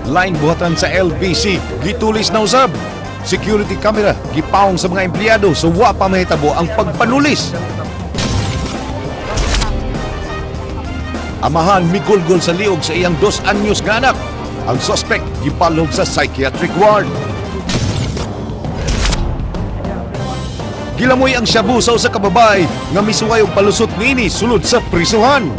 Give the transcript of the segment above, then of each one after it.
Line buhatan sa LBC, gitulis na usab. Security camera gipaong sa mga empleyado so wa pa mahitabo ang pagpanulis. Amahan migulgol sa liog sa iyang 2 anyos nga anak. Ang suspect gipalhog sa psychiatric ward. Gilamoy ang shabu sa usa ka babae nga misuway og palusot niini sulod sa prisuhan.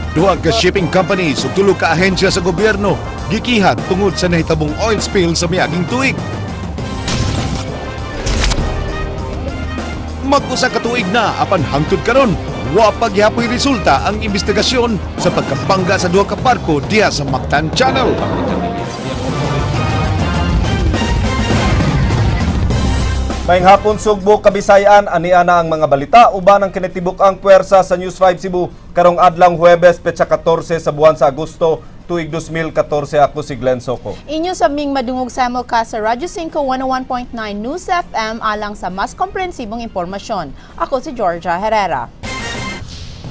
Duha ka shipping companies ug tulo ka ahensya sa gobyerno gikihat tungod sa nahitabong oil spill sa miaging tuig. Mag-usa ka tuig na apan hangtod karon wa pa gihapoy resulta ang investigasyon sa pagkabangga sa duha ka barko diha sa Mactan Channel. Maayong hapon, Sugbo, Kabisayan, ania na ang mga balita uban ang kinitibuk ang puwersa sa News 5 Cebu karong adlawng Huwebes, petsa 14 sa buwan sa Agosto, tuig 2014. Ako si Glenn Soco. Inyo sa ming madungog simulcast sa Radyo 5 101.9 News FM alang sa mas komprehensibong impormasyon. Ako si Georgia Herrera.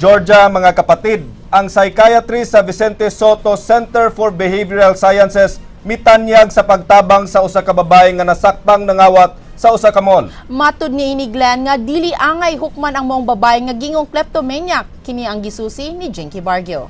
Georgia, mga kapatid, ang psychiatrist sa Vicente Soto Center for Behavioral Sciences mitanyag sa pagtabang sa usa ka babae nga nasakpang nangawat sa usa ka mall. Matud ni ini, Glenn, nga dili angay hukman ang maong babae nga gingong kleptomaniac. Kini ang gisusi ni Jinky Bargio.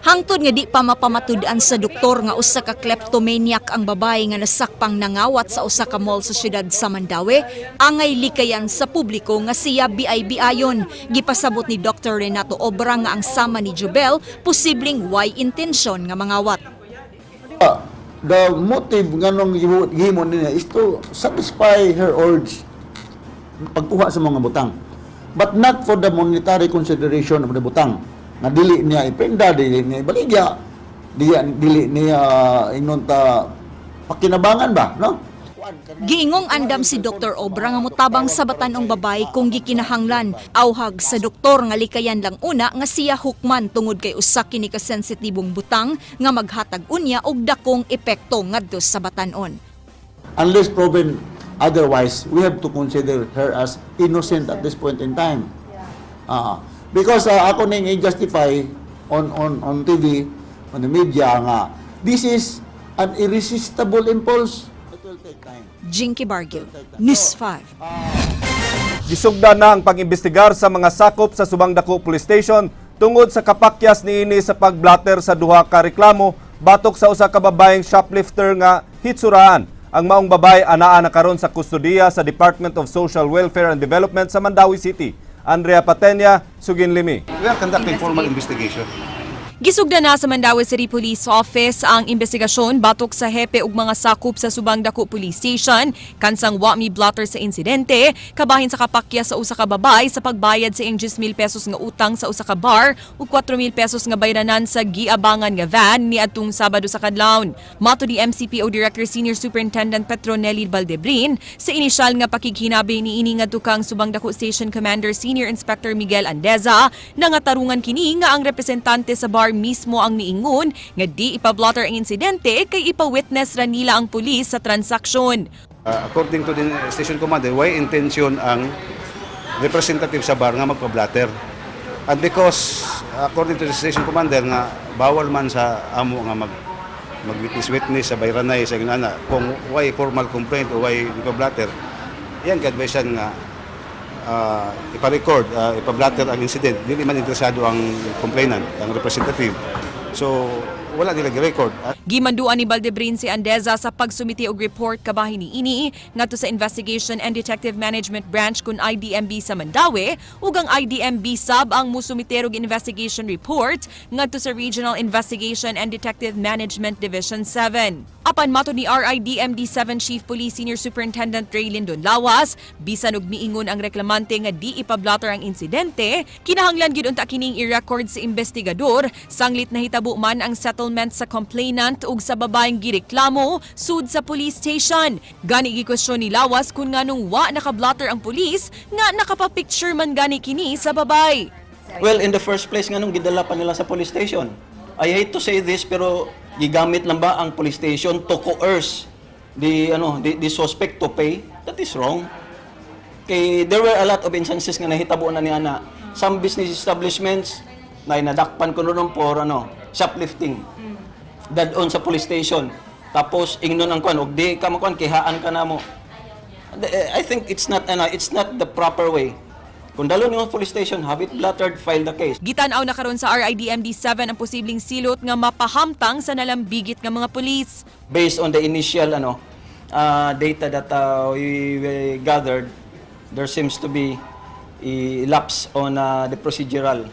Hangtod nga di pa mapamatud-an sa doktor nga usa ka kleptomaniac ang babae nga nasakpang nangawat sa usa ka mall sa syudad sa Mandaue, angay likayan sa publiko nga siya BIB ayon. Gipasabot ni Dr. Renato Obra nga ang sama ni Jubel posibleng way intensyon nga mangawat. The motive nganong gihimo niya is to satisfy her urge pagkuha sa mga butang, but not for the monetary consideration of the butang nga dili niya ipenda, dili niya ibaligya, dili niya ingnon ta pakinabangan ba, no? Giingong andam si Dr. Obra nga motabang sa batan-ong babae kung gikinahanglan. Awhag sa doktor nga likayan lang una nga siya hukman tungod kay usa kini ka sensitibong butang nga maghatag unya og dakong epekto ngadto sa batan-on. Unless proven otherwise, we have to consider her as innocent at this point in time. Because ako ning i-justify on TV, on the media nga this is an irresistible impulse. It will take time. Jinky Bargil, News 5. Gisugda na ang pag-imbestigar sa mga sakop sa Subang Dako Police Station tungod sa kapakyas niini sa pagblatter sa duha ka reklamo batok sa usa ka babaeng shoplifter nga hitsuraan. Ang maong babae anaa na karon sa kustodiya sa Department of Social Welfare and Development sa Mandaue City. Andrea Patenya, Suginlimi. We are conducting formal investigation. Gisugda na sa Mandaue City Police Office ang investigasyon batok sa hepe ug mga sakop sa Subang Dako Police Station kansang wa mi blotter sa insidente kabahin sa kapakya sa usa ka babae sa pagbayad sa iyang 10,000 pesos nga utang sa usa ka bar ug 4,000 pesos nga bayranan sa giabangan nga van niadtong Sabado sa kadlawon. Mato ni MCPO Director Senior Superintendent Petronelli Valdebrin, sa inisyal nga pakighinabi niini ngadto kang Subang Dako Station Commander Senior Inspector Miguel Andeza, nangatarungan kini nga ang representante sa bar mismo ang niingon nga di ipablotter ang insidente kay ipa-witness ra nila ang pulis sa transaksyon. According to the station commander, way intention ang representative sa bar nga magpa-blatter. And because, according to the station commander, nga bawal man sa amo nga mag-witness-witness sa bayranay sa ginana kung way formal complaint o way ipa-blatter, yan ka-advisean nga ipa-record, ipa-blatter ang incident. Dili man interesado ang complainant, ang representative. So, wala nila gi-record. Gimanduan ni Valdebrin si Andeza sa pagsumiti og report kabahin niini ngadto sa Investigation and Detective Management Branch kun IDMB sa Mandaue, ug ang IDMB sab ang musumiter og investigation report ngadto sa Regional Investigation and Detective Management Division 7. Apan mato ni RIDMD 7 Chief Police Senior Superintendent Ray Lindon Lawas, bisan og miingon ang reklamante nga di ipablotter ang insidente, kinahanglan gyud unta kining i-record sa investigador sanglit nahitabo man ang settlement sa complainant ug sa babaeng gireklamo sud sa police station. Gani gikwestiyon ni Lawas kung nganong wa nakablotter ang police nga nakapapicture man gani kini sa babae. Well, in the first place, nganong gidala pa nila sa police station? I hate to say this, pero gigamit lang ba ang police station to coerce the suspect to pay? That is wrong. Kay there were a lot of instances nga nahitabo na ni ana. Some business establishments Na nadakpan ko noon for ano, shoplifting. Dadon sa police station. Tapos ingnon ang kwan, og di ka makuan kihaan ka namo. I think it's not ano, it's not the proper way. Kung dalon nimo police station, have it blottered, file the case. Gitan-aw na karon sa RIDMD 7 ang posibleng silot nga mapahamtang sa nalambigit nga mga pulis. Based on the initial ano data that we gathered, there seems to be a lapse on the procedural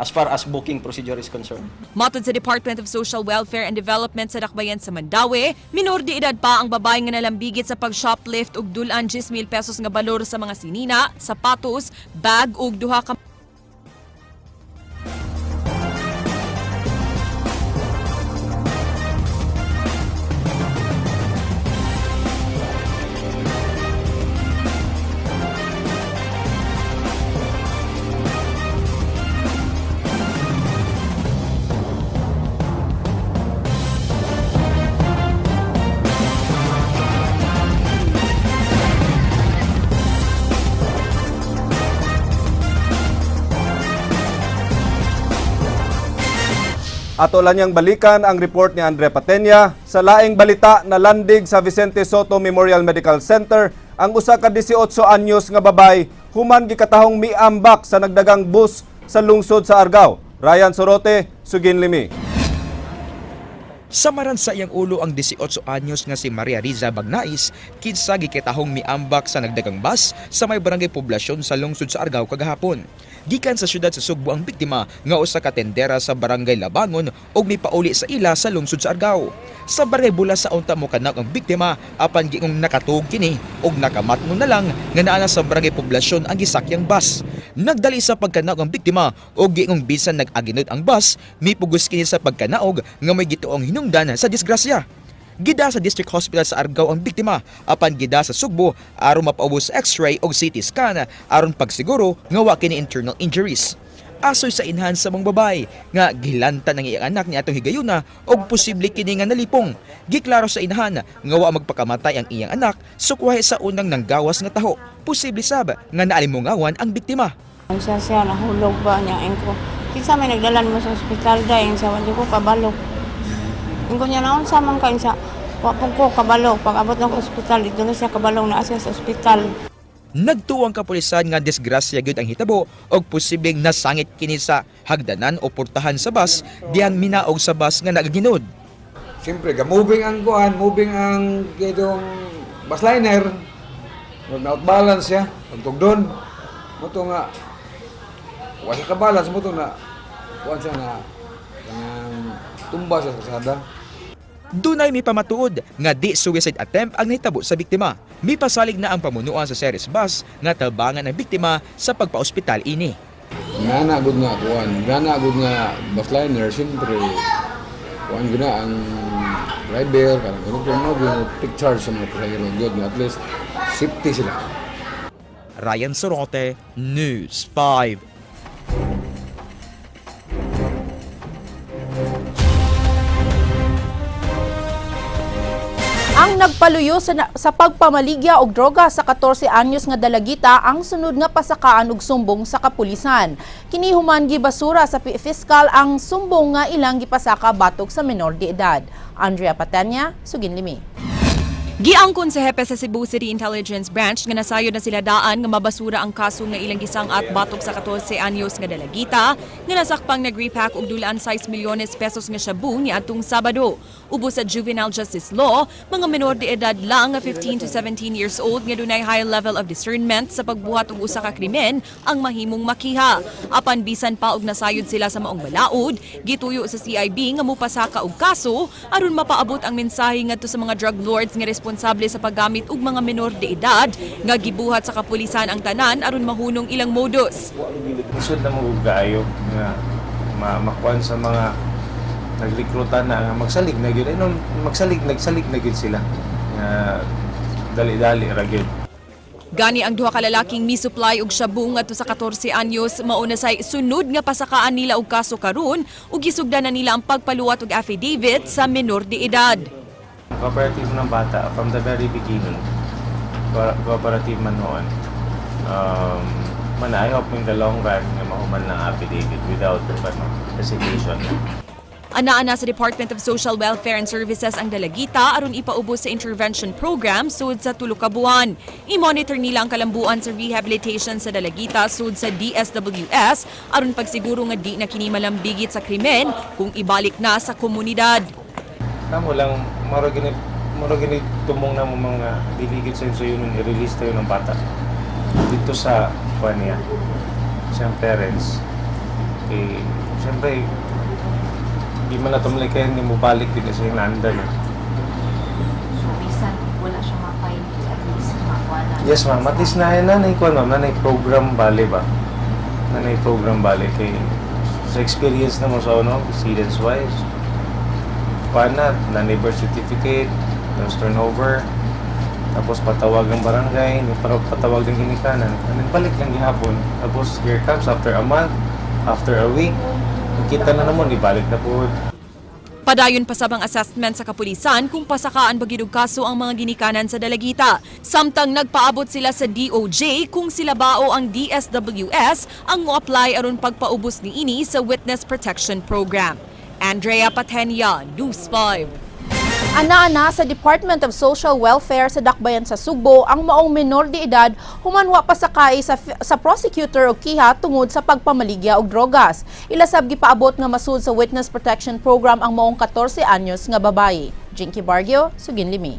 as far as booking procedure is concerned. Matod sa Department of Social Welfare and Development sa Dakbayan sa Mandaue, minor de edad pa ang babae nga nalambigit sa pag-shoplift ug dulan 10,000 pesos nga balor sa mga sinina, sapatos, bag ug duha ka Ato lang niyang balikan ang report ni Andre Patenya sa laing balita na landig sa Vicente Soto Memorial Medical Center ang usa ka 18 anyos nga babay human gikatahong miambak sa nagdagang bus sa lungsod sa Argao. Ryan Sorote, Sugin Limi. Samaran sa iyang ulo ang 18 anyos nga si Maria Riza Bagnais kinsa gikitahong miambak sa nagdagang bus sa may barangay poblasyon sa lungsod sa Argao kagahapon. Gikan sa syudad sa Sugbo ang biktima nga usa ka tendera sa barangay Labangon ug mipauli sa ila sa lungsod sa Argao. Sa barangay Bula sa unta mo kanak ang biktima apan giingong nakatuog kini ug nakamatngon na lang nga naa na sa barangay poblasyon ang gisakyang bus. Nagdali sa pagkanaog ang biktima ug giingong bisan nag-aginod ang bus, mipugos kini sa pagkanaog nga may gituong hinungdan sa disgrasya. Gida sa District Hospital sa Argao ang biktima apan gida sa Sugbo aron mapaubos sa X-ray og CT scan aron pagsiguro nga wa kini internal injuries. Asoy sa inhan sa mong babay nga gilanta ng iyang anak ni atong higayuna og posible kini nga nalipong. Giklaro sa inhan nga wa magpakamatay ang iyang anak sukwahi sa unang nanggawas nga taho. Posible sab nga naalimungawan ang biktima. Siya siya nahulog ba niya ingko. Kinsa may nagdalan mo sa ospital dahil sa wala ko kabalo. Ingko niya naon sa man ka sa wa pud ko kabalo pag abot ng ospital dito na siya kabalo na siya sa ospital. Nagtuo ang kapulisan nga disgrasya gyud ang hitabo og posibleng nasangit kini sa hagdanan o portahan sa bus dihang minaog sa bus nga nagaginod. Siyempre, ga moving ang kuan, moving ang kitong bus liner. Wag na outbalance siya, pagtugdon. Mo to nga wa siya ka-balance mo to na kuan siya na kanang tumba siya sa kasada. Dunay may pamatuod nga di suicide attempt ang nahitabo sa biktima. Mipasalig na ang pamunuan sa Ceres bus nga tabangan ang biktima sa pagpaospital ini. Ngana gud nga kuan, ngana gud nga bus liner siyempre kuan gud na ang driver kanang kuno mo take charge sa mga pasahero gud nga at least safety sila. Ryan Sorote, News 5. Ang nagpaluyo sa pagpamaligya og droga sa 14 anyos nga dalagita ang sunod nga pasakaan og sumbong sa kapulisan. Kini human gibasura sa fiscal ang sumbong nga ilang gipasaka batok sa menor de edad. Andrea Patanya, Sugin Limi. Giangkon sa hepe sa Cebu City Intelligence Branch nga nasayod na sila daan nga mabasura ang kaso nga ilang gisang-at batok sa 14 anyos nga dalagita nga nasakpang nag-repack og dulaan 6 milyones pesos nga shabu niadtong Sabado. Ubos sa Juvenile Justice Law, mga menor de edad lang nga 15 to 17 years old nga dunay high level of discernment sa pagbuhat og usa ka krimen ang mahimong makiha. Apan bisan pa og nasayod sila sa maong balaod, gituyo sa CIB nga mopasaka og kaso aron mapaabot ang mensahe ngadto sa mga drug lords nga responsable sa paggamit og mga menor de edad nga gibuhat sa kapulisan ang tanan aron mahunong ilang modus. Lisod na mo kaayo nga makuan sa mga nagrekruta na nga magsalig na gyud. Ay, no, magsalig nagsalig na gyud sila nga dali-dali ra gyud. Gani ang duha ka lalaking misupply og shabu ngadto sa 14 anyos mauna say sunod nga pasakaan nila og kaso karon ug gisugdan na nila ang pagpaluwat og affidavit sa menor de edad. Cooperative ng bata from the very beginning. Cooperative man noon. Um, Man, I hope in the long run nga mahuman lang affidavit without ano, hesitation. Ana-ana sa Department of Social Welfare and Services ang dalagita aron ipaubos sa intervention program sud sa tulo ka buwan. I-monitor nila ang kalambuan sa rehabilitation sa dalagita sud sa DSWS aron pagsiguro nga di na kini malambigit sa krimen kung ibalik na sa komunidad. Kamo lang, mura gini tumong na mo mga diligid sa inyo yun, i-release tayo ng bata. Dito sa kuan niya, siyang parents. Eh, siyempre, di man na tumlay kayo, hindi mo balik din sa yung nandan. Eh. So, bisan wala siya ma-find, at least makuha na. Yes, ma'am. At least na nanay ko, ma'am, nanay program bale ba? Nanay program bale kay sa experience na mo sa ano, students wise. Paano, nanay birth certificate, tapos turnover, tapos patawag ang barangay, para patawag ng ginikanan. And then balik lang gihapon. Tapos here comes after a month, after a week, kita na naman, ibalik na po. Padayon pa sab ang assessment sa kapulisan kung pasakaan ba gid og kaso ang mga ginikanan sa dalagita. Samtang nagpaabot sila sa DOJ kung sila ba o ang DSWS ang mo-apply aron pagpaubos niini sa Witness Protection Program. Andrea Patenia, News 5. Ana-ana sa Department of Social Welfare sa Dakbayan sa Sugbo ang maong menor de edad human wa pasakay sa prosecutor og kiha tungod sa pagpamaligya og drogas. Ilasab gipaabot nga masud sa Witness Protection Program ang maong 14 anyos nga babayi. Jinky Bargio, Sugin Limi.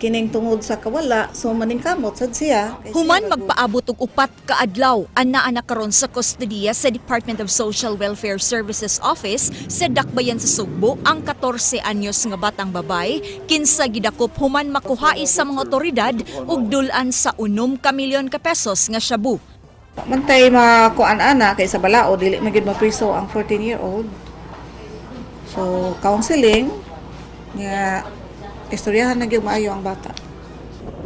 Kining tungod sa kawala, so maningkamot sad siya. Kay Human siya magpaabot og 4 ka adlaw, ana-ana karon sa kustodiya sa Department of Social Welfare Services Office sa Dakbayan sa Sugbo ang 14 anyos nga batang babae kinsa gidakop human makuhai sa mga otoridad og dul-an sa 6 ka milyon ka pesos nga shabu. Mantay makuan ana kay sa balao dili man gyud mapriso ang 14 year old. So counseling nga istoryahan na gyud maayo ang bata.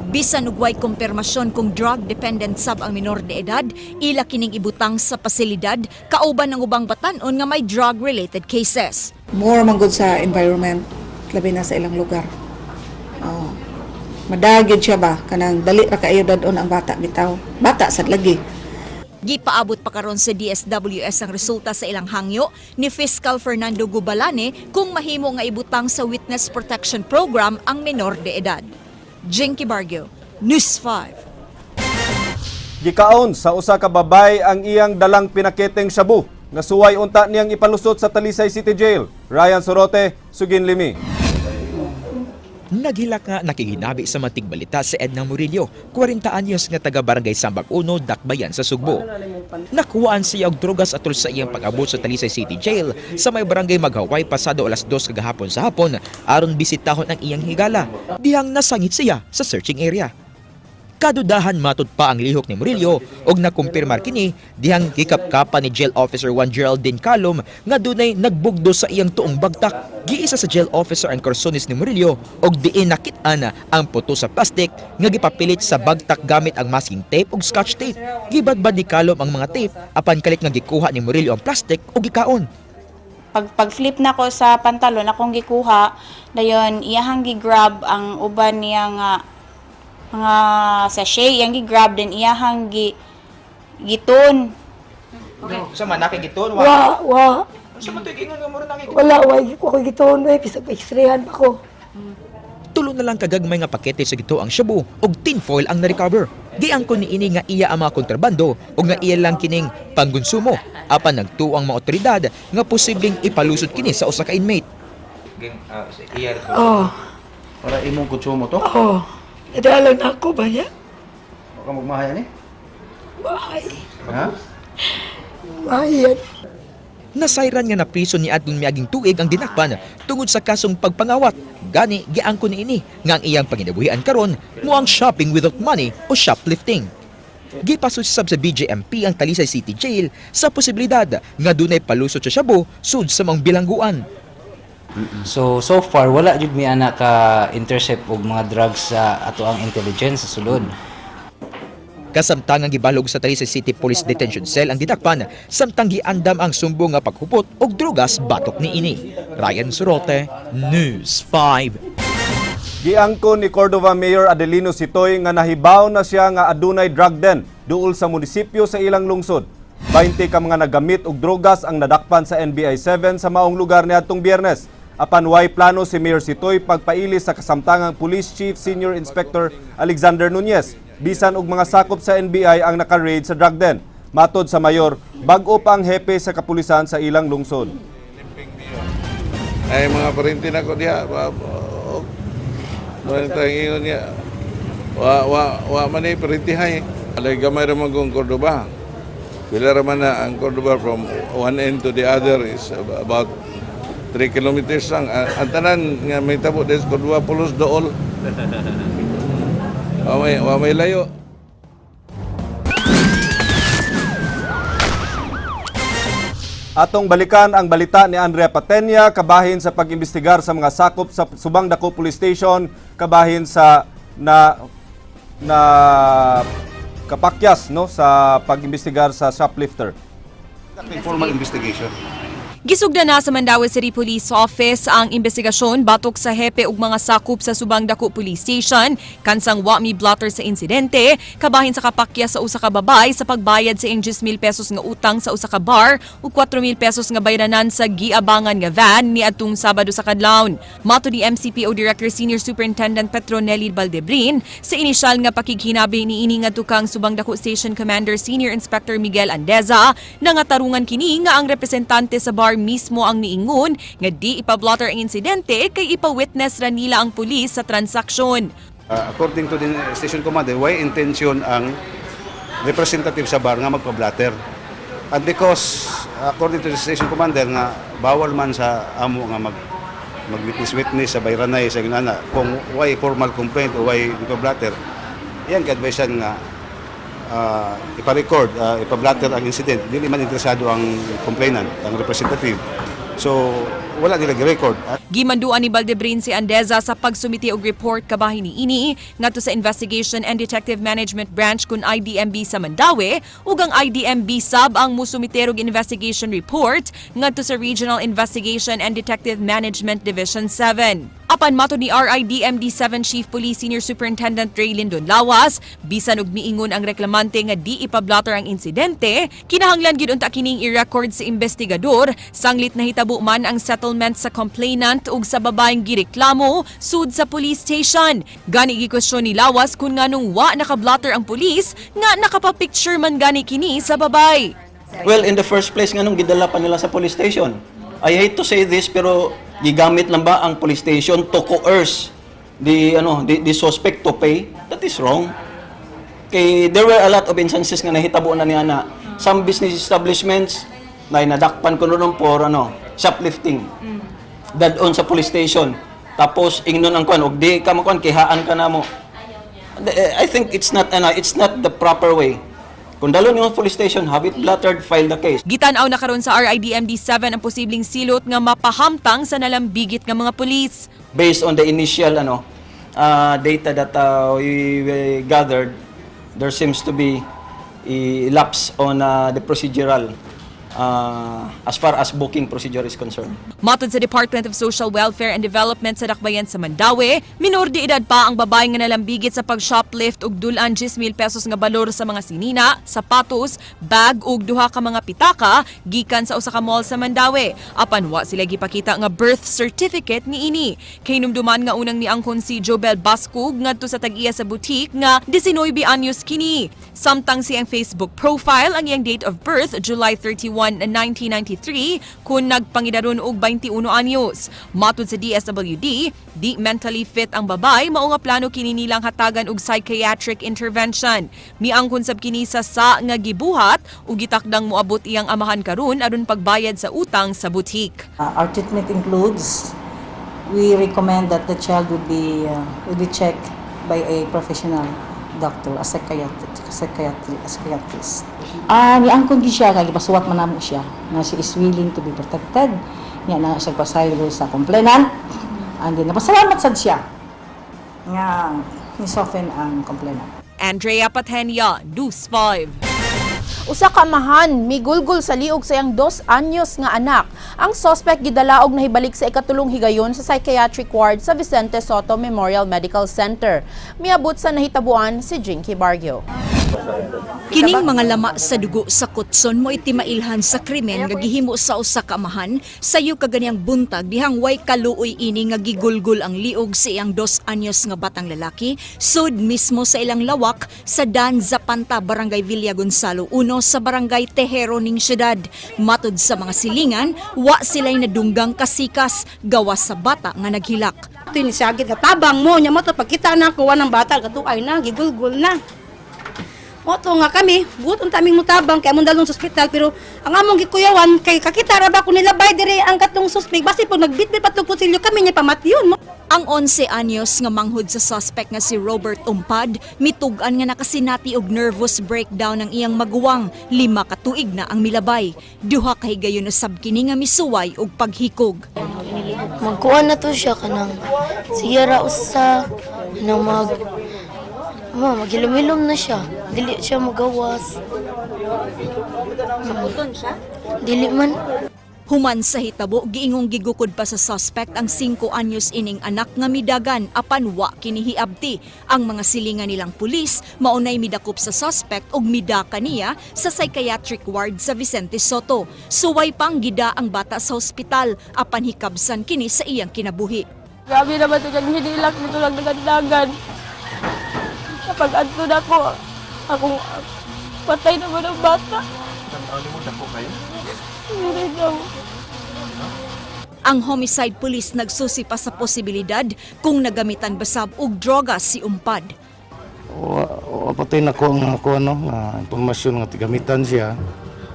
Bisan og way kumpirmasyon kung drug dependent sab ang minor de edad, ila kining ibutang sa pasilidad kauban ng ubang batan-on nga may drug-related cases. More man gud sa environment, labi na sa ilang lugar. Oh. Madagid siya ba kanang dali ra kaayo dad-on ang bata bitaw. Bata sad lagi. Gipaabot pa karon sa DSWS ang resulta sa ilang hangyo ni Fiscal Fernando Gubalane kung mahimo nga ibutang sa Witness Protection Program ang menor de edad. Jinky Bargio, News 5. Gikaon sa usa ka babay ang iyang dalang pinaketeng shabu. Nasuway unta niyang ipalusot sa Talisay City Jail. Ryan Sorote, Sugin Limi. Naghilak nga nakiginabi sa matigbalita si Edna Murillo, 40 anyos nga taga Barangay Sambag 1, Dakbayan sa Sugbo. Nakuhaan siya og drogas atol sa iyang pag-abot sa Talisay City Jail sa may barangay Maghaway pasado alas 2 kagahapon sa hapon aron bisitahon ang iyang higala. Dihang nasangit siya sa searching area. Kadudahan matud pa ang lihok ni Murillo og nakumpirmar kini dihang gikapkapan ni Jail Officer 1 Geraldine Calum nga dunay nagbugdo sa iyang tuong bagtak. Giisa sa jail officer ang korsones ni Murillo og diin nakit-an ang puto sa plastic nga gipapilit sa bagtak gamit ang masking tape ug scotch tape. Gibadbad ni Calum ang mga tape apan kalit nga gikuha ni Murillo ang plastic ug gikaon. Pag flip na ko sa pantalon akong gikuha, dayon iyahang gi-grab ang uban niya nga mga sachet, iyang gi-grab, then iyahang gi giton. Okay. Sa man nakigiton? Wa, wa. Sa man ingon nga mura nakigiton? Wala, wa ko gituon we bisag x-rayhan pa ko. Tulo na lang kagagmay nga pakete sa gito ang shabu ug tinfoil ang na-recover. Giangkon niini nga iya ang mga kontrabando ug nga iya lang kining pangkonsumo apan nagtuo ang mga otoridad nga posibleng ipalusot kini sa usa ka inmate. Oh, Para imong konsumo to? oh. Nadala na ako ba niya? Baka magmahay ni? Bahay. Ha? Bahay yan. Nasayran nga napriso ni atong miaging tuig ang dinakpan tungod sa kasong pagpangawat. Gani giangkon niini nga ang iyang panginabuhian karon mo ang shopping without money o shoplifting. Gipasusab sa BJMP ang Talisay City Jail sa posibilidad nga dunay palusot sa shabu sud sa mga bilangguan. So so far wala jud mi ana ka intercept og mga drugs sa ato ang intelligence sa sulod. Kasamtangang gibalog sa Talisay City Police Detention Cell ang didakpan samtang giandam ang sumbong nga paghupot og drogas batok niini. Ryan Sorote, News 5. Giangkon ni Cordova Mayor Adelino Sitoy nga nahibaw na siya nga adunay drug den. duol sa munisipyo sa ilang lungsod. 20 ka mga nagamit og drogas ang nadakpan sa NBI 7 sa maong lugar niadtong Biyernes. Apan way plano si Mayor Sitoy pagpaili sa kasamtangang Police Chief Senior Inspector Alexander Nunez bisan og mga sakop sa NBI ang naka-raid sa drug den. Matod sa mayor, bag-o pa ang hepe sa kapulisan sa ilang lungsod. Ay mga parinti na ko diha. Wa tayong ingon niya. Wa wa wa man ni parintihay. Alay gamay ra man kung Cordoba. Pila ra man na ang Cordoba from one end to the other is about 3 kilometers lang. Ang tanan nga may tabo des Cordoba pulos dool. Wa may layo. Atong balikan ang balita ni Andrea Patenya kabahin sa pag-imbestigar sa mga sakop sa Subang Dako Police Station kabahin sa na na kapakyas, no, sa pag-imbestigar sa shoplifter. Formal investigation. Gisugda na sa Mandaue City Police Office ang investigasyon batok sa hepe ug mga sakop sa Subang Dako Police Station kansang wa mi blotter sa insidente kabahin sa kapakya sa usa ka babay sa pagbayad sa iyang 10,000 pesos nga utang sa usa ka bar ug 4,000 pesos nga bayranan sa giabangan nga van niadtong Sabado sa kadlawon. Matod ni MCPO Director Senior Superintendent Petronelli Baldebrin, sa inisyal nga pakighinabi niini ngadto kang Subang Dako Station Commander Senior Inspector Miguel Andeza, nangatarungan kini nga ang representante sa bar mismo ang niingon nga di ipablotter ang insidente kay ipa-witness ra nila ang pulis sa transaksyon. According to the station commander, way intention ang representative sa bar nga magpa-blatter. And because according to the station commander nga bawal man sa amo nga mag witness witness sa bayranay sa ginana kung way formal complaint o way pa-blatter, yan ka-advisean nga ipa-record, ipa-blatter ang incident. Dili man interesado ang complainant, ang representative. So, wala nila gi-record. Gimanduan ni Baldebrin si Andeza sa pagsumiti og report kabahin niini ngadto sa Investigation and Detective Management Branch kun IDMB sa Mandaue ug ang IDMB sab ang musumiter og investigation report ngadto sa Regional Investigation and Detective Management Division 7. Apan matod ni RIDMD 7 Chief Police Senior Superintendent Ray Lindon Lawas, bisan og miingon ang reklamante nga di ipablotter ang insidente, kinahanglan gid unta kining i-record sa investigador sanglit nahitabo man ang settlement sa complainant ug sa babaeng gireklamo sud sa police station. Gani gikwestiyon ni Lawas kung nganong wa nakablotter ang police nga nakapapicture man gani kini sa babay. Well, in the first place, nganong gidala pa nila sa police station? I hate to say this, pero gigamit lang ba ang police station to coerce the ano the suspect to pay? That is wrong. Kay there were a lot of instances nga nahitabo na niya na some business establishments na nadakpan ko noon for ano shoplifting. Dadon sa police station. Tapos ingnon ang kuan og di ka makuan kihaan ka namo. I think it's not the proper way. Kung dalo nimo police station, have it blottered, file the case. Gitan-aw na karon sa RIDMD 7 ang posibleng silot nga mapahamtang sa nalambigit nga mga pulis. Based on the initial ano data that we gathered, there seems to be a lapse on the procedural as far as booking procedure is concerned. Matod sa Department of Social Welfare and Development sa Dakbayan sa Mandaue, minor de edad pa ang babae nga nalambigit sa pag-shoplift ug dulan 10,000 pesos nga balor sa mga sinina, sapatos, bag ug duha ka mga pitaka gikan sa usa ka mall sa Mandaue. Apan wa sila gipakita nga birth certificate niini. Kahinumduman nga unang niangkon si Jobel Bascug ngadto sa tag-iya sa boutique nga 19 anyos kini. Samtang siyang Facebook profile ang iyang date of birth July 31, 1993 kung nagpangidaron og 21 anyos. Matod sa DSWD, di mentally fit ang babay, mao nga plano kini nilang hatagan og psychiatric intervention. Miangkon sab kini sa nga gibuhat ug gitakdang moabot iyang amahan karon aron pagbayad sa utang sa boutique. Our treatment includes, we recommend that the child would be checked by a professional doctor, a psychiatrist, a psychiatrist. Niangkon gyud siya kay gipasuwat man namo siya nga she is willing to be protected. Nya na siya pasaylo sa complainant. And then napasalamat sad siya nga ni soften ang complainant. Andrea Patenia, News 5. Usa ka amahan migulgol sa liog sa iyang 2 anyos nga anak. Ang suspect gidala og nahibalik sa ikatulong higayon sa psychiatric ward sa Vicente Sotto Memorial Medical Center. Miabot sa nahitabuan si Jinky Barrio. Kining mga lama sa dugo sa kutson mo itimailhan sa krimen nga gihimo sa usa ka amahan sayo kaganiyang buntag dihang way kaluoy ini nga gigulgol ang liog sa iyang 2 anyos nga batang lalaki sud mismo sa ilang lawak sa Dan Zapanta, Barangay Villa Gonzalo 1 sa Barangay Tejero ning syudad. Matud sa mga silingan, wa sila'y nadunggang kasikas gawas sa bata nga naghilak. Ito yung sagit ka tabang mo nya mo to pagkita na kuha ng bata katuay na gigulgul na. Mo to nga kami, buot unta aming mutabang kay among dalon sa ospital, pero ang among gikuyawan kay kakita ra ba kun nilabay diri ang katong suspect, basi pag nagbitbit pa tong kutsilyo kami niya pamatyon mo. Ang 11 anyos nga manghud sa suspect nga si Robert Umpad, mitug-an nga nakasinati og nervous breakdown ang iyang maguwang, 5 ka tuig na ang milabay. Duha ka higayon usab kini nga misuway og paghikog. Magkuha na to siya kanang sige ra usa kanang mag ma maghilom-hilom na siya. Dili siya magawas. Saputon siya? Dili man. Human sa hitabo, giingong gigukod pa sa suspect ang 5 anyos ining anak nga midagan apan wa kini hiabti. Ang mga silingan nilang pulis maunay midakop sa suspect og midaka niya sa psychiatric ward sa Vicente Sotto. Suway pang gida ang bata sa ospital apan hikabsan kini sa iyang kinabuhi. Grabe naman ito kang hinilak nito lang dagan-dagan. Kapag adto na ko, akong patay naman ang bata. Hindi daw. Ang homicide police nagsusi pa sa posibilidad kung nagamitan basab og droga si Umpad. Wa patay na ko ang ako ano nga impormasyon nga gamitan siya.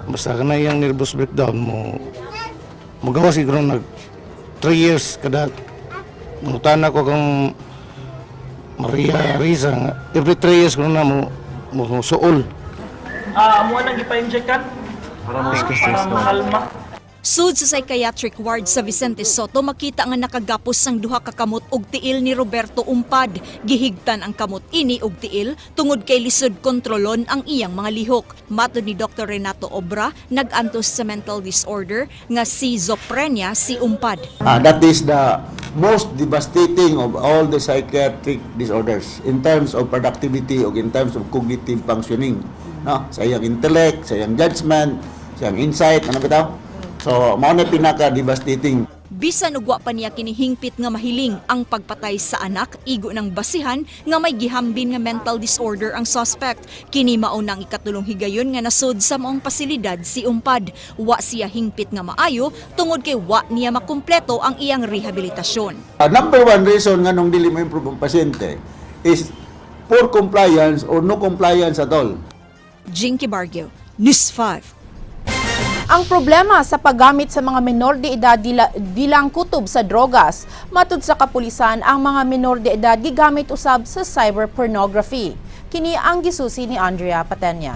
Basta kana iyang nervous breakdown mo magawa siguro nag 3 years kada mangutana ko kang Maria Risa nga every 3 years ko na mo suol. Ah, amo nang gipa-inject kan? Para makalma. Sud sa psychiatric ward sa Vicente Sotto, makita nga nakagapos ang duha ka kamot og tiil ni Roberto Umpad. Gihigtan ang kamot ini og tiil tungod kay lisod kontrolon ang iyang mga lihok. Matod ni Dr. Renato Obra, nag-antos sa mental disorder nga schizophrenia si Umpad. Ah, that is the most devastating of all the psychiatric disorders in terms of productivity or in terms of cognitive functioning. No? Sa iyang intellect, sa iyang judgment, sa iyang insight, ano bitaw? So, mao na pinaka-devastating. Bisan og wa pa niya kinihingpit nga mahiling ang pagpatay sa anak, igo ng basihan nga may gihambin nga mental disorder ang suspect. Kini mao nang ikatulong higayon nga nasod sa maong pasilidad si Umpad. Wa siya hingpit nga maayo tungod kay wa niya makumpleto ang iyang rehabilitasyon. Number one reason nga nung dili mo improve ang pasyente is poor compliance or no compliance at all. Jinky Barrio, News 5. Ang problema sa paggamit sa mga menor de edad bilang kutob sa drogas. Matud sa kapulisan, ang mga menor de edad gigamit usab sa cyber pornography. Kini ang gisusi ni Andrea Patenya.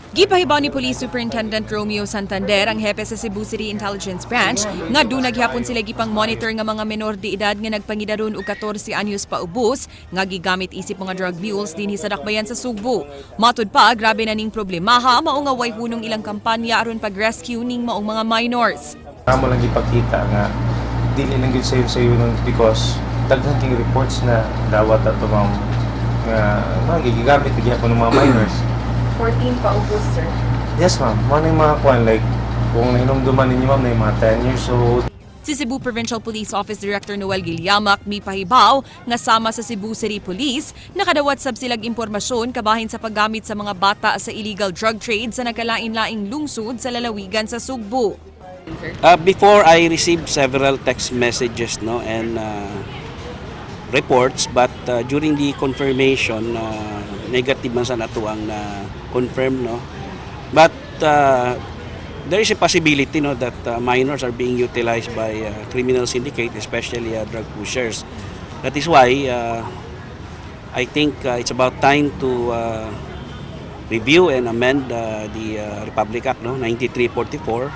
Gipahibaw ni Police Superintendent Romeo Santander, ang hepe sa Cebu City Intelligence Branch, nga duna gihapon sila gipang monitor nga mga menor de edad nga nagpangidaron og 14 anyos paubos nga gigamit isip mga drug mules dinhi sa dakbayan sa Sugbo. Matud pa, grabe na ning problemaha, mao nga way hunong ilang kampanya aron pag-rescue ning maong mga minors. Amo lang ipakita nga dili lang gyud sayo-sayo nun because daghan king reports na dawat ato, ma'am, nga mga gigamit gihapon ng mga minors. 14 pa ubos, sir. Yes, ma'am. Mao na yung mga kuan, like kung nahinumduman ninyo, ma'am, na yung mga 10 years old. Si Cebu Provincial Police Office Director Noel Gilliamac mipahibaw nga sama sa Cebu City Police, nakadawat sab silag impormasyon kabahin sa paggamit sa mga bata sa illegal drug trade sa nagkalain-laing lungsod sa lalawigan sa Sugbo. Before I received several text messages, no, and reports, but during the confirmation, negative man sa nato ang na confirm, no, but there is a possibility, no, that minors are being utilized by criminal syndicate, especially drug pushers. That is why I think it's about time to review and amend the Republic Act, no, 9344,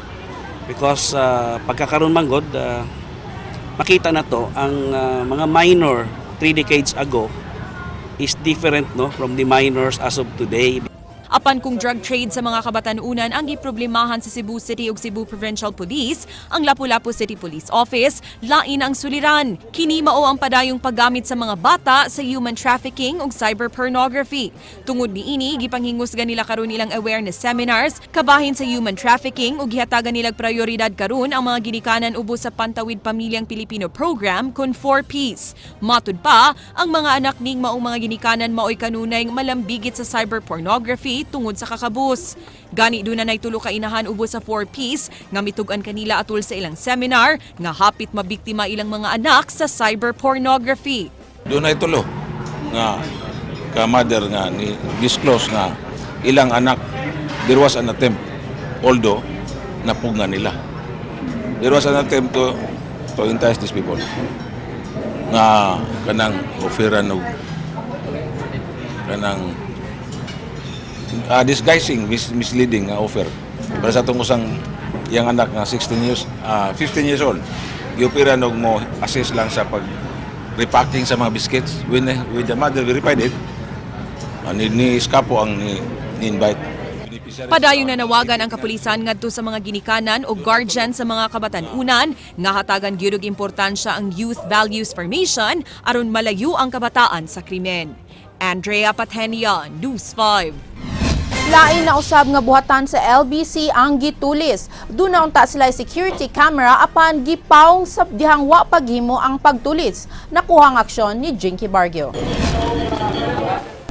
because pagkakaroon man gud, makita na to ang mga minor 3 decades ago is different, no, from the minors as of today. Apan Apan kung drug trade sa mga kabatanunan ang giproblemahan sa Cebu City ug Cebu Provincial Police, ang Lapu-Lapu City Police Office, lain ang suliran. Kini mao ang padayong paggamit sa mga bata sa human trafficking ug cyber pornography. Tungod niini, gipanghingusgan nila karon ilang awareness seminars kabahin sa human trafficking ug gihatagan nilag prioridad karon ang mga ginikanan ubos sa Pantawid Pamilyang Pilipino Program kon 4Ps. Matud pa, ang mga anak ning maong mga ginikanan maoy kanunay malambigit sa cyber pornography tungod sa kakabus. Gani duna nay tulo ka inahan ubos sa 4Ps nga mitug-an kanila atul sa ilang seminar nga hapit mabiktima ilang mga anak sa cyber pornography. Dunay tulo nga ka mother nga ni disclose nga ilang anak, there was an attempt, although napugna nila. There was an attempt to entice these people nga kanang offeran og kanang disguising misleading nga offer para sa atong usang iyang anak nga 16 years, 15 years old, giofferan og mo assist lang sa pag repacking sa mga biscuits. When the mother verified it, ni eskapo ang ni invite. Padayon na nawagan ang kapulisan ngadto sa mga ginikanan o guardian sa mga kabatanunan nga hatagan gyud og importansya ang youth values formation aron malayo ang kabataan sa krimen. Andrea Patenia, News 5. Lain na usab nga buhatan sa LBC ang gitulis. Duna unta sila security camera apan gipawong sa dihang wa paghimo ang pagtulis. Nakuha ang aksyon ni Jinky Bargio.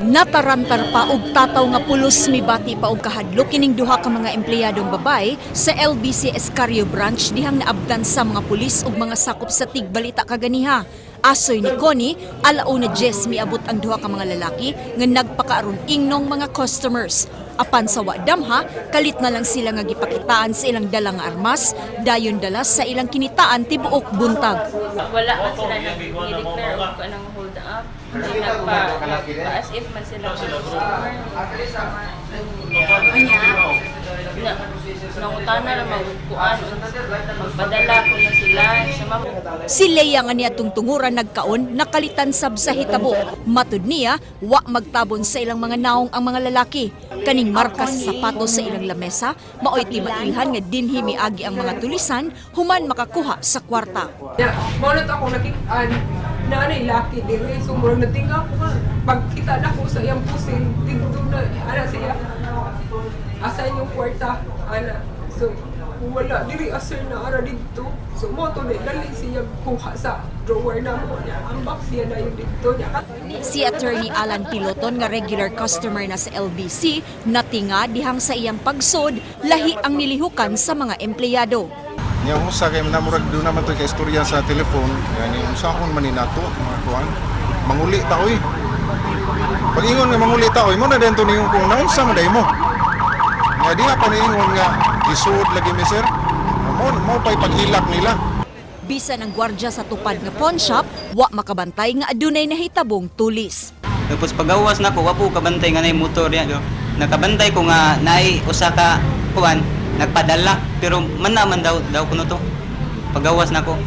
Natarantar pa og tataw nga pulos, mibati pa og kahadlok kining duha ka mga empleyadong babae sa LBC Escario branch dihang naabdan sa mga pulis ug mga sakop sa tigbalita kaganiha. Asoy ni Connie, alauna 10 miabot ang duha ka mga lalaki nga nagpakaaron ingnong mga customers. Apan sa wa damha, kalit na lang sila nga gipakitaan sa ilang dala nga armas, dayon dala sa ilang kinitaan tibuok buntag. Wala man sila nag-declare og kanang hold up. Hindi nagpa, pa as if man sila customer. Na, nangutana ra magkuan, magpadala ko na sila sa ma'am. Si Leia nga niadtong tunguran nagkaon, nakalitan sab sa hitabo. Matud niya, wa magtabon sa ilang mga naong ang mga lalaki. Kaning marka sa sapatos sa ilang lamesa, maoy timailhan nga dinhi miagi ang mga tulisan human makakuha sa kwarta. Ya, mao na to ako nakitaan na ano laki diri, so murag natinga ko nga pagkita na ko sa iyang pusil didto na ana siya, asa inyong kwarta ana. So wala diri asir na ara didto, so mo to na dali siya kuha sa drawer na mo niya, ambak siya na yung didto niya. Si Attorney Alan Piloton nga regular customer na sa LBC, natinga dihang sa iyang pagsod, lahi ang nilihukan sa mga empleyado. Nya usa kay namurag do naman to kay istorya sa telefon, yani unsaon man ni nato mga kuan. Manguli ta oy. Pag ingon nga manguli ta oy, mo na dento ningon kung naunsa man day mo. Nga diha pa niingon nga isuod lagi mi, sir. Mo mo pay paghilak nila. Bisan ang gwardya sa tupad nga pawn shop, wa makabantay nga adunay nahitabong tulis. Tapos pagawas nako, wa po kabantay nga nay motor niya do. Nakabantay ko nga naay usa ka kuan nagpadala, pero man na man daw daw kuno to. Pagawas nako.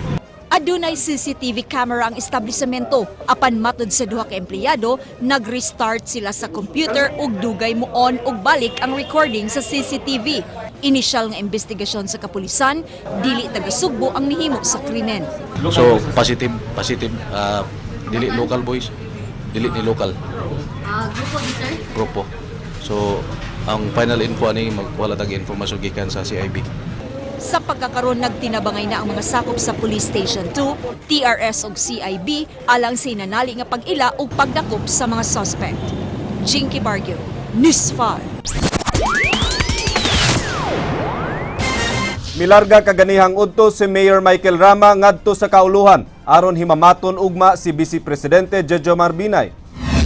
Adunay CCTV camera ang establishmento. Apan matod sa duha ka empleyado, nag-restart sila sa computer ug dugay mo on ug balik ang recording sa CCTV. Inisyal nga investigasyon sa kapulisan, dili taga Sugbo ang nihimo sa krimen. So positive positive, dili local boys, dili ni local. Grupo ni sir? Grupo. So ang final info ani magwala tag informasyon gikan sa CIB. Sa pagkakaroon, nagtinabangay na ang mga sakop sa Police Station 2, TRS ug CIB alang sa hinanali nga pag-ila ug pagdakop sa mga suspect. Jinky Bargio, News 5. Milarga kaganihang udto si Mayor Michael Rama ngadto sa kauluhan aron himamaton ugma si Vice Presidente Jejomar Binay.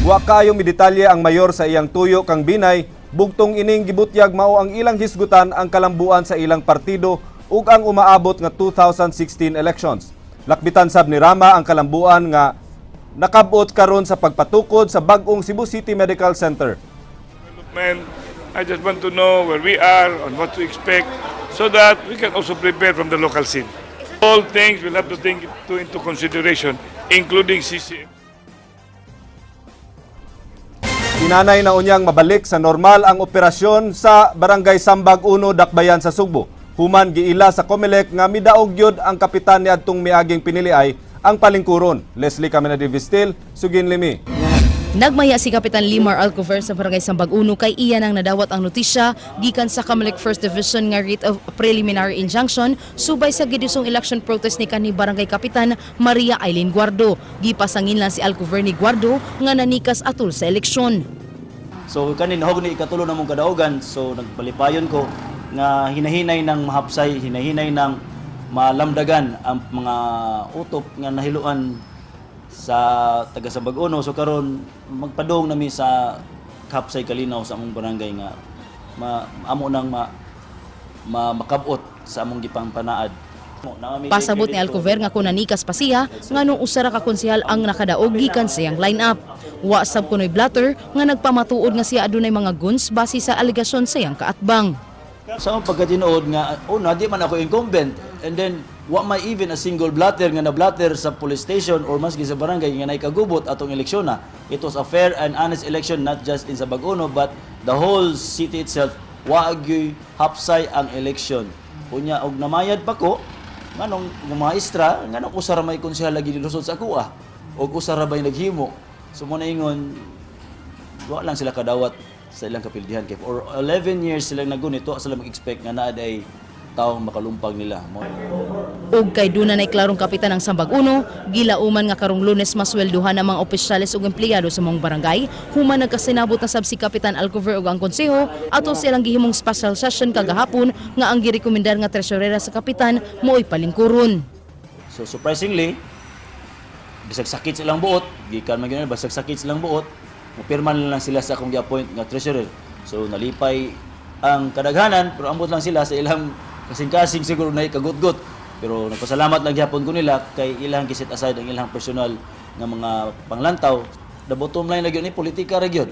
Wa kaayo midetalye ang mayor sa iyang tuyo kang Binay, bugtong ining gibutyag mao ang ilang hisgutan ang kalambuan sa ilang partido ug ang umaabot nga 2016 elections. Lakbitan sab ni Rama ang kalambuan nga nakabot karon sa pagpatukod sa bag-ong Cebu City Medical Center. Man, I just want to know where we are and what to expect so that we can also prepare from the local scene. All things we'll have to take into consideration, including CCM. Hinanay na unyang mabalik sa normal ang operasyon sa Barangay Sambag 1, Dakbayan sa Sugbo. Human giila sa COMELEC nga midaog gyud ang kapitan niadtong miaging pinili ay ang palingkuron. Leslie Camina de Vistil, Sugin Limi. Nagmaya si Kapitan Limar Alcover sa Barangay Sambag Uno kay iya nang nadawat ang notisya gikan sa COMELEC First Division nga writ of preliminary injunction subay sa gidusong election protest ni kanhi Barangay Kapitan Maria Eileen Guardo. Gipasangin lang si Alcover ni Guardo nga nanikas atol sa eleksyon. So kanin hog ni ikatulo na mong kadaugan, so nagpalipayon ko nga hinahinay ng mahapsay, hinahinay ng malamdagan ang mga utop nga nahiluan sa taga Sambag-Uno. So karon magpadong nami sa Kapsay Kalinaw sa among barangay nga amo nang makabot sa among gipangpanaad. Pasabot ni Alcover nga kung nanikas pa siya, nganong usa ra ka konsehal ang nakadaog gikan sa iyang line-up. Wa sab kunoy blatter nga nagpamatuod nga siya adunay mga guns base sa alegasyon sa iyang kaatbang. Sa among pagkatinuod nga una di man ako incumbent, and then wa may even a single blatter nga na-blatter sa police station or maski sa barangay nga naikagubot atong eleksyon na. It was a fair and honest election, not just in Sabag-Uno but the whole city itself. Wa gyoy hapsay ang election. Unya og namayad pa ko nganong maestra, nganong usa ra may konsehal lagi nilusot sa akoa og usa ra bay naghimo. So mo na ingon wa lang sila kadawat sa ilang kapildihan kay for 11 years silang nagunito, sila mag-expect nga naa ay taong makalumpag nila. Ug kay duna nay klarong kapitan ang Sambag Uno, gilauman nga karong Lunes maswelduhan ang mga opisyales ug empleyado sa mong barangay, human nagkasinabot na sab si Kapitan Alcover ug ang konseho atol silang gihimong special session kagahapon nga ang girekomendar nga treasurera sa kapitan mo'y palingkuron. So surprisingly, bisag sakit silang buot, gikan man gyud, bisag sakit silang buot, mupirma na lang sila sa akong gi-appoint nga treasurer. So nalipay ang kadaghanan, pero ambot lang sila sa ilang kasing-kasing siguro na ikagutgot. Pero nagpasalamat lang gyapon ko nila kay ilang giset aside ang ilang personal nga mga panglantaw. The bottom line lagi ni politika ra gyud.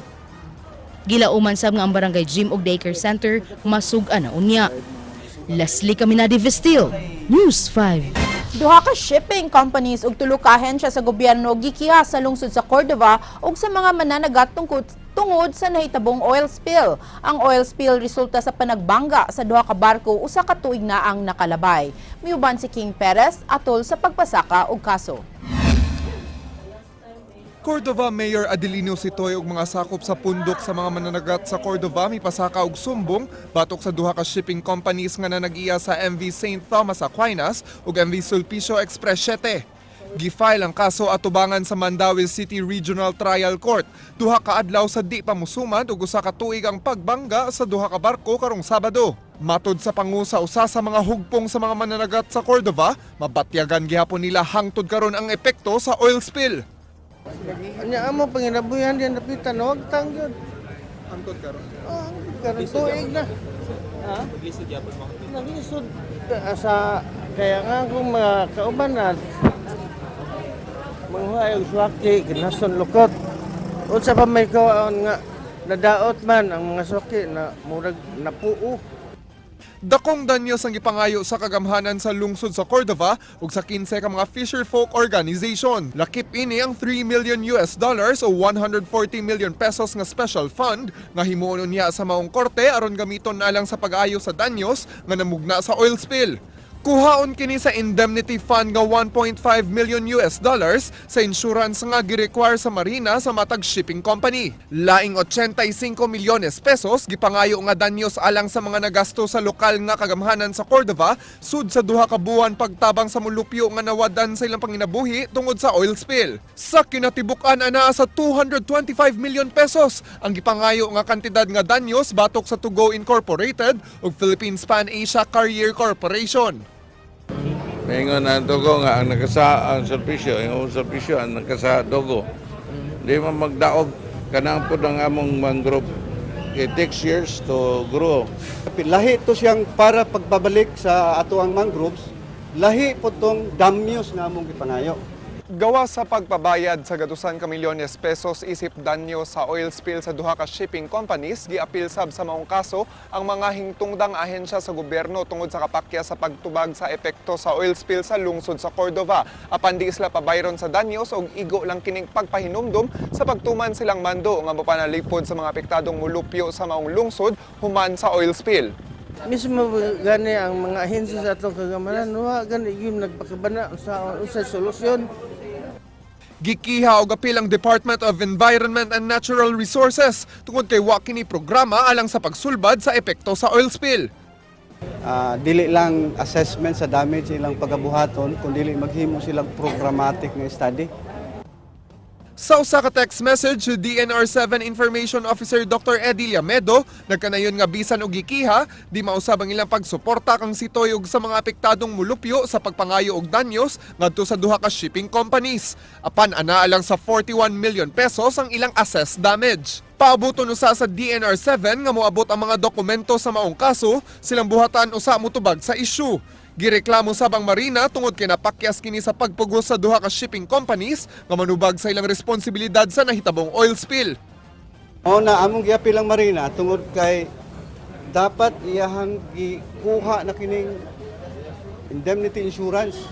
Gilauman sab nga ang barangay gym ug daycare center masug-an na unya. Leslie Caminadi Vestil, News 5. Duha ka shipping companies ug tulo ka ahensya sa gobyerno gikiha sa lungsod sa Cordova ug sa mga mananagat tungod sa nahitabong oil spill. Ang oil spill resulta sa panagbangga sa duha ka barko usa ka tuig na ang nakalabay. Miuban si King Perez atol sa pagpasaka og kaso. Cordova Mayor Adelino Sitoy ug mga sakop sa pundok sa mga mananagat sa Cordova mipasaka og sumbong batok sa duha ka shipping companies nga nanag-iya sa MV St. Thomas Aquinas ug MV Sulpicio Express 7. Gifile ang kaso atubangan sa Mandaue City Regional Trial Court. 2 ka adlaw sa di pa musumad ug 1 ka tuig ang pagbangga sa duha ka barko karong Sabado. Matod sa pangusa usa sa mga hugpong sa mga mananagat sa Cordova, mabatyagan gihapon nila hangtod karon ang epekto sa oil spill. Anya amo panginabuyan din napitan wag tang gyud. Hangtod karon. Oh, hangtod karon tuig na. Ha? Naglisod gyapon mo. Naglisod sa kaya nga kung mga kauban na manghuay og suwaki kinason lukot. Unsa pa may kaon nga nadaot man ang mga suwaki na murag napuo. Dakong danyos ang gipangayo sa kagamhanan sa lungsod sa Cordova ug sa 15 ka mga fisherfolk organization. Lakip ini ang 3 million US dollars o 140 million pesos nga special fund nga himuon niya sa maong korte aron gamiton na lang sa pag-ayo sa danyos nga namugna sa oil spill. Kuhaon kini sa indemnity fund nga 1.5 million US dollars sa insurance nga gi-require sa marina sa matag shipping company. Laing 85 milyones pesos gipangayo nga danyos alang sa mga nagasto sa lokal nga kagamhanan sa Cordova sud sa 2 ka buwan pagtabang sa mulupyo nga nawadan sa ilang panginabuhi tungod sa oil spill. Sa kinatibuk-an anaa sa 225 million pesos ang gipangayo nga kantidad nga danyos batok sa Tugo Incorporated ug Philippines Pan Asia Carrier Corporation. Maingon na Dugo nga ang nakasa ang serbisyo, ang serbisyo ang nakasa Dugo. Di man magdaog kanang pud ang among mangrove. It takes years to grow. Lahi ito siyang para pagbabalik sa ato ang mangroves, lahi po tong damyos nga among gipangayo. Gawa sa pagpabayad sa gatusan ka milyones pesos isip danyo sa oil spill sa duha ka shipping companies, giapil sab sa maong kaso ang mga hingtungdang ahensya sa gobyerno tungod sa kapakya sa pagtubag sa epekto sa oil spill sa lungsod sa Cordova. Apan di sila pabayron sa danyos og igo lang kining pagpahinumdum sa pagtuman silang mando nga mapanalipod sa mga apektadong mulupyo sa maong lungsod human sa oil spill. Mismo gani ang mga ahensya sa atong kagamanan, wa gani yung nagpakabana sa unsay solusyon. Gikiha og apil ang Department of Environment and Natural Resources tungod kay wa kini programa alang sa pagsulbad sa epekto sa oil spill. Dili lang assessment sa damage ilang pagabuhaton, kundi maghimo silang programmatic nga study. Sa usa ka text message, DNR 7 Information Officer Dr. Eddie Llamedo nagkanayon nga bisan og gikiha, di mausab ang ilang pagsuporta kang Sitoy ug sa mga apektadong mulupyo sa pagpangayo og danyos ngadto sa duha ka shipping companies. Apan anaa lang sa 41 million pesos ang ilang assessed damage. Paabuton usa sa DNR 7 nga moabot ang mga dokumento sa maong kaso, silang buhatan usa motubag sa issue. Gireklamo sab ang Marina tungod kay napakyas kini sa pagpugos sa duha ka shipping companies nga manubag sa ilang responsibilidad sa nahitabong oil spill. Mao na among giapil ang Marina tungod kay dapat iyahang gikuha na kining indemnity insurance.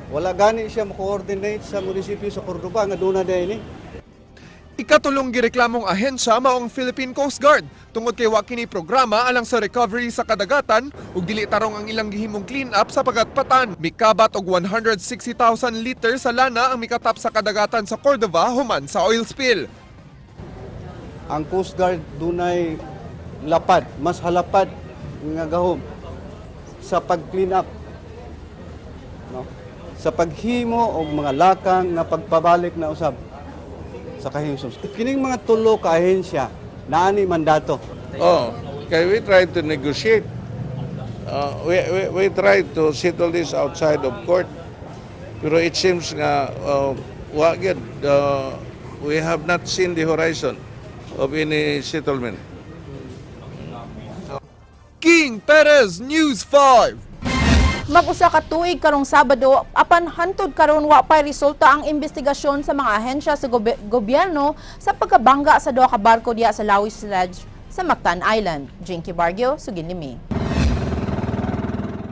Wala gani siya mo-coordinate sa munisipyo sa Cordova nga duna ni. Ikatulong gireklamong ahensya mao ang Philippine Coast Guard tungod kay wa kini programa alang sa recovery sa kadagatan ug dili tarong ang ilang gihimong clean up sa pagatpatan. Mikabat og 160,000 liters sa lana ang mikatap sa kadagatan sa Cordova human sa oil spill. Ang Coast Guard dunay lapad, mas halapad nga gahom sa pag-clean up. No? Sa paghimo og mga lakang nga pagpabalik na usab sa kahimsog. Kining mga tulo ka ahensya naani mandato. Oh, kay we try to negotiate. We try to settle this outside of court. Pero it seems nga wa gyud, we have not seen the horizon of any settlement. King Perez, News 5. Mag-usa ka tuig karong Sabado apan hantod karon wa pay resulta ang investigasyon sa mga ahensya sa gobyerno sa pagkabangga sa duha ka barko diha sa Lawis Ledge sa Mactan Island. Jinky Bargio, sugin ni.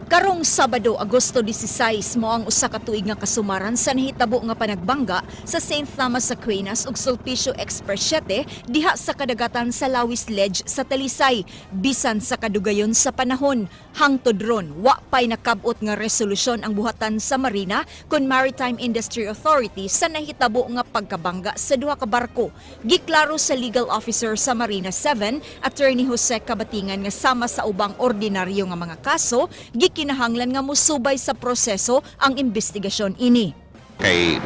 Karong Sabado, Agosto 16, mo ang usa ka tuig nga kasumaran sa nahitabo nga panagbangga sa St. Thomas Aquinas ug Sulpicio Express 7 diha sa kadagatan sa Lawis Ledge sa Talisay, bisan sa kadugayon sa panahon. Hangtod ron, wa pay nakab-ot nga resolusyon ang buhatan sa Marina kon Maritime Industry Authority sa nahitabo nga pagkabangga sa duha ka barko. Giklaro sa legal officer sa Marina 7, Attorney Jose Cabatingan, nga sama sa ubang ordinaryo nga mga kaso, gikinahanglan nga mosubay sa proseso ang investigasyon ini. Kay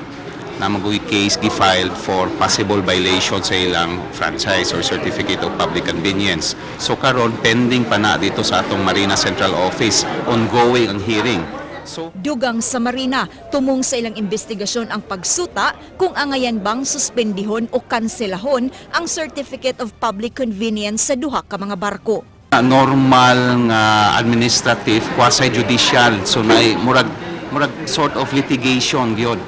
namagoy case gi-filed for possible violation sa ilang franchise or certificate of public convenience. So karon pending pa na dito sa atong Marina Central Office, ongoing ang hearing. So Dugang sa Marina, tumong sa ilang investigasyon ang pagsuta kung angayan bang suspendihon o kanselahon ang Certificate of Public Convenience sa duha ka mga barko. Normal nga administrative, quasi judicial, so nay murag sort of litigation gyud,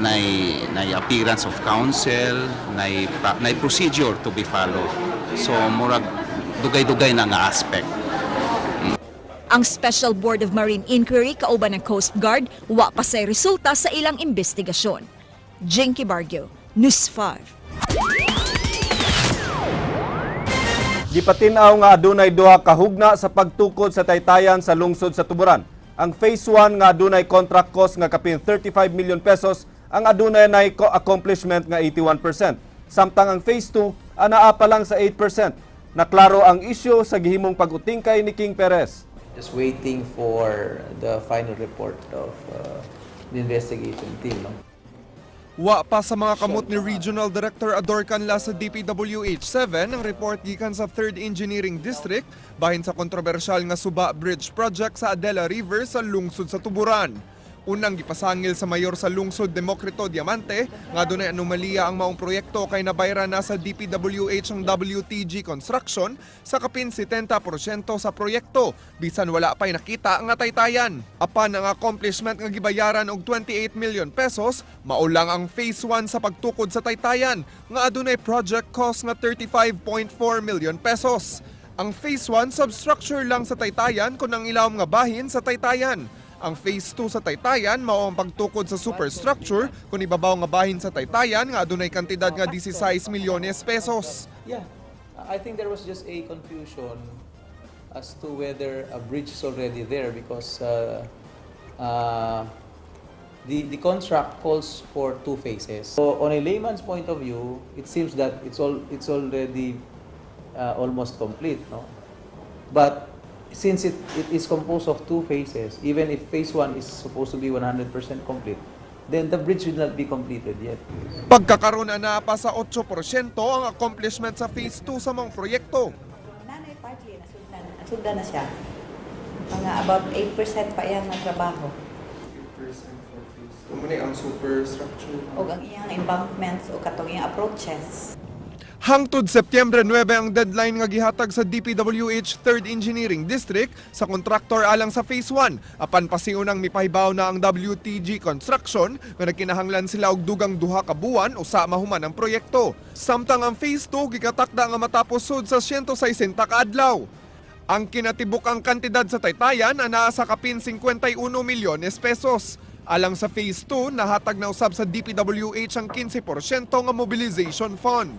nay appearance of counsel, nay procedure to be followed, so murag dugay-dugay na nga aspect. Ang Special Board of Marine Inquiry kauban ng Coast Guard wa pa say resulta sa ilang investigasyon. Jinky Bargio, News 5. Gipatin-aw nga adunay duha ka hugna sa pagtukod sa taytayan sa lungsod sa Tuburan. Ang phase 1 nga adunay contract cost nga kapin 35 million pesos ang adunay nay accomplishment nga 81%. Samtang ang phase 2 anaa pa lang sa 8%. Naklaro ang isyu sa gihimong pag-utingkay ni King Perez. Just waiting for the final report of the investigation team. No? Wa pa sa mga kamot ni Regional Director Ador Canla sa DPWH 7 ang report gikan sa 3rd Engineering District bahin sa kontrobersyal nga Suba Bridge Project sa Adela River sa lungsod sa Tuburan. Unang gipasangil sa mayor sa lungsod, Democrito Diamante, nga dunay anomalya ang maong proyekto kay nabayra na sa DPWH ang WTG Construction sa kapin 70% sa proyekto bisan wala pa'y nakita nga taytayan. Apan ang accomplishment nga gibayaran og 28 million pesos mao lang ang phase 1 sa pagtukod sa taytayan nga adunay project cost nga 35.4 million pesos. Ang phase 1, substructure lang sa taytayan kon ang ilawom nga bahin sa taytayan. Ang phase 2 sa taytayan mao ang pagtukod sa superstructure kung ibabaw nga bahin sa taytayan nga adunay kantidad nga 16 milyones pesos. Yeah, I think there was just a confusion as to whether a bridge is already there because the contract calls for two phases. So on a layman's point of view, it seems that it's already almost complete, no? But since it is composed of two phases, even if phase one is supposed to be 100% complete, then the bridge will not be completed yet. Pagkakaroon na pa sa 8% ang accomplishment sa phase 2 sa maong proyekto. Nanay, partly nasugdan, nasugdan na siya. Mga about 8% pa iyang trabaho. 8% for phase 2. Muna ang superstructure. O ang iyang embankments o katong iyang approaches. Hangtod Setyembre 9 ang deadline nga gihatag sa DPWH 3rd Engineering District sa kontraktor alang sa Phase 1. Apan pasiunang mipahibaw na ang WTG Construction nga nagkinahanglan sila og dugang 2 ka buwan usa mahuman ang proyekto. Samtang ang Phase 2 gikatakda nga matapos sud sa 160 ka adlaw. Ang kinatibuk-ang kantidad sa taytayan anaa sa kapin 51 milyones pesos. Alang sa Phase 2, nahatag na usab sa DPWH ang 15% nga mobilization fund.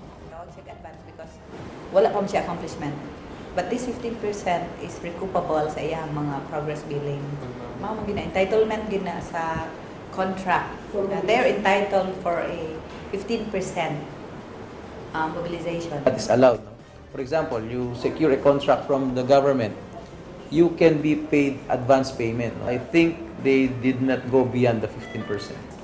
Check advance because wala pa man siya accomplishment. But this 15% is recoupable sa iyang mga progress billing. Mao man gina entitlement gina sa contract. They're entitled for a 15% mobilization. That is allowed. No? For example, you secure a contract from the government, you can be paid advance payment. No? I think they did not go beyond the 15%.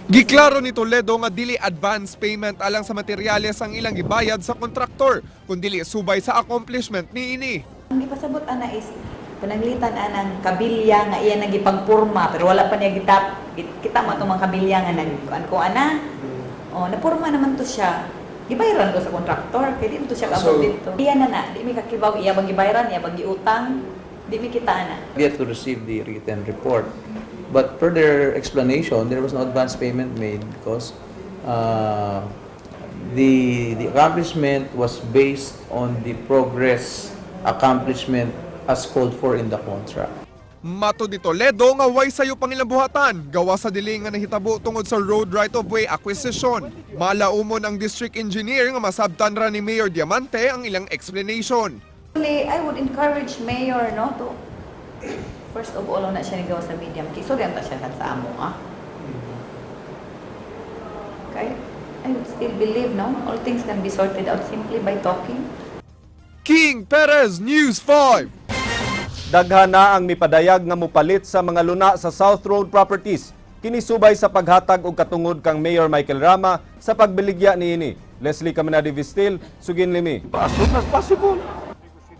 Giklaro ni Toledo nga dili advance payment alang sa materyales ang ilang gibayad sa kontraktor, kundili subay sa accomplishment niini. Ang gipasabot ana is pananglitan anang kabilya nga iya nagipagpurma pero wala pa niya gitap kita mo itong mga kabilya nga nag kuan ko ana. Oh, napurma naman to siya. Gibayaran ko sa kontraktor kay di mo to siya kaabot So- dito. Iya na na, di mi kakibaw iya bang gibayaran, iya bang giutang, di mi kita ana. Yet to receive the written report. But per their explanation, there was no advance payment made because the accomplishment was based on the progress accomplishment as called for in the contract. Matod ni Toledo nga way sayo pang ilang buhatan, gawa sa delay nga nahitabo tungod sa road right-of-way acquisition. Malaumon ang district engineer nga masabtan ra ni Mayor Diamante ang ilang explanation. Actually, I would encourage mayor, no, to first of all na siya nigawa sa media. Kisugyan ta siya kan sa amo ah. Okay? I would still believe, no? All things can be sorted out simply by talking. King Perez, News 5. Daghan na ang mipadayag nga mupalit sa mga luna sa South Road Properties. Kini subay sa paghatag og katungod kang Mayor Michael Rama sa pagbiligya niini. Leslie Caminade Vistil, sugin limi. As soon as possible.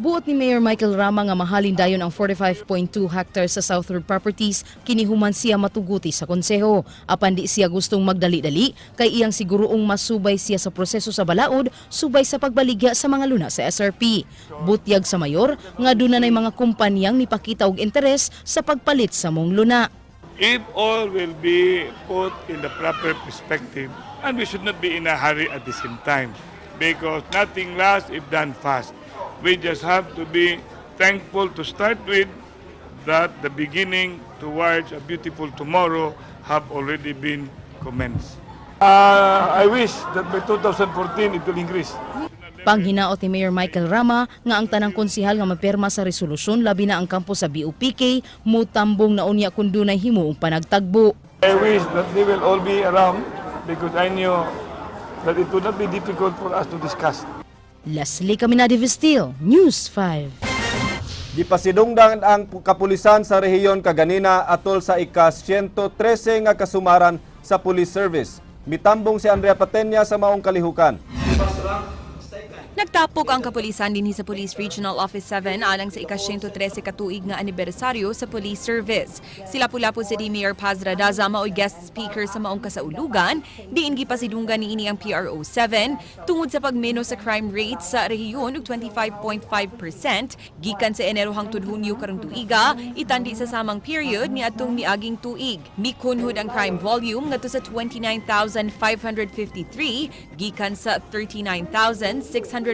Buot ni Mayor Michael Rama nga mahalin dayon ang 45.2 hectares sa South Road Properties kini human siya matuguti sa konseho. Apan di siya gustong magdali-dali kay iyang siguroong masubay siya sa proseso sa balaod subay sa pagbaligya sa mga luna sa SRP. Butyag sa mayor nga duna nay mga kumpanyang mipakita og interes sa pagpalit sa maong luna. If all will be put in the proper perspective, and we should not be in a hurry at the same time, because nothing lasts if done fast. We just have to be thankful to start with that the beginning towards a beautiful tomorrow have already been commenced. I wish that by 2014 it will increase. Panghinaot ni Mayor Michael Rama nga ang tanang konsihal nga mapirma sa resolusyon, labi na ang kampo sa BUPK, mutambong na unya kung dunay himuong panagtagbo. I wish that they will all be around because I knew that it would not be difficult for us to discuss. Leslie Caminade Vestil, News 5. Gipasidungdan ang kapulisan sa rehiyon kaganina atol sa ika-113 nga kasumaran sa police service. Mitambong si Andrea Patenya sa maong kalihukan. Nagtapok ang kapulisan dinhi sa Police Regional Office 7 alang sa ika-113 katuig nga anibersaryo sa police service. Si Lapu-Lapu City Mayor Paz Radaza maoy guest speaker sa maong kasaulugan, diin gipasidunggan niini ang PRO 7 tungod sa pagmenos sa crime rate sa rehiyon og 25.5% gikan sa Enero hangtod Hunyo karong tuiga, itandi sa samang period niadtong miaging tuig. Mikunhod ang crime volume ngadto sa 29,553 gikan sa 39,649. The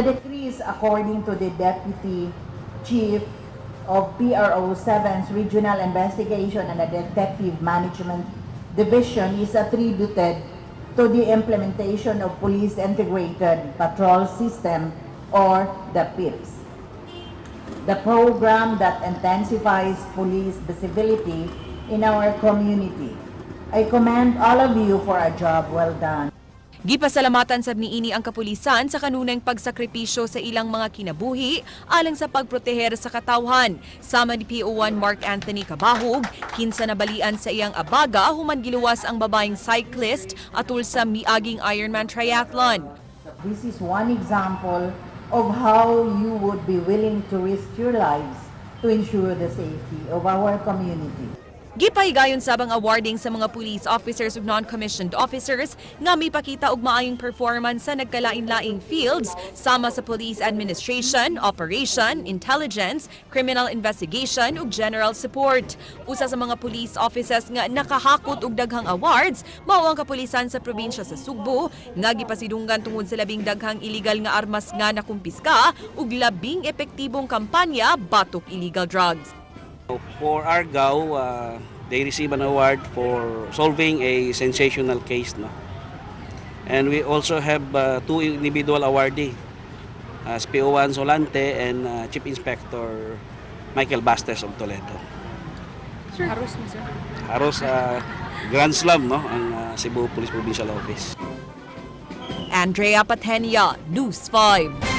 decrease, according to the Deputy Chief of PRO 7's Regional Investigation and Detective Management Division, is attributed to the implementation of Police Integrated Patrol System, or the PIPS. The program that intensifies police visibility in our community. I commend all of you for a job well done. Gipasalamatan sab niini ang kapulisan sa kanunayng pagsakripisyo sa ilang mga kinabuhi alang sa pagproteher sa katawhan. Sama ni PO1 Mark Anthony Cabahug, kinsa nabalian sa iyang abaga human giluwas ang babaeng cyclist atul sa miaging Ironman Triathlon. This is one example of how you would be willing to risk your lives to ensure the safety of our community. Gipahigayon sab ang awarding sa mga police officers ug non-commissioned officers nga mipakita og maayong performance sa nagkalain-laing fields sama sa police administration, operation, intelligence, criminal investigation ug general support. Usa sa mga police officers nga nakahakot og daghang awards mao ang kapulisan sa probinsya sa Sugbo nga gipasidunggan tungod sa labing daghang illegal nga armas nga nakumpiska ug labing epektibong kampanya batok illegal drugs. For Argao, they receive an award for solving a sensational case. No? And we also have two individual awardee, as PO1 Solante and Chief Inspector Michael Bastes of Toledo. Sir, haros mo, sir. Haros Grand Slam, no, ang Cebu Police Provincial Office. Andrea Patenia, News 5.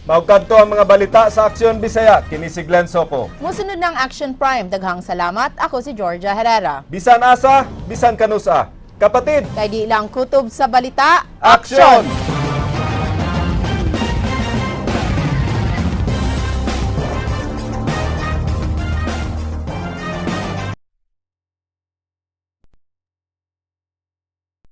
Mao kadto ang mga balita sa Aksyon Bisaya. Kini si Glenn Soco. Musunod ng Action Prime. Daghang salamat. Ako si Georgia Herrera. Bisan asa, bisan kanusa. Kapatid, Kay di lang kutob sa balita. Aksyon!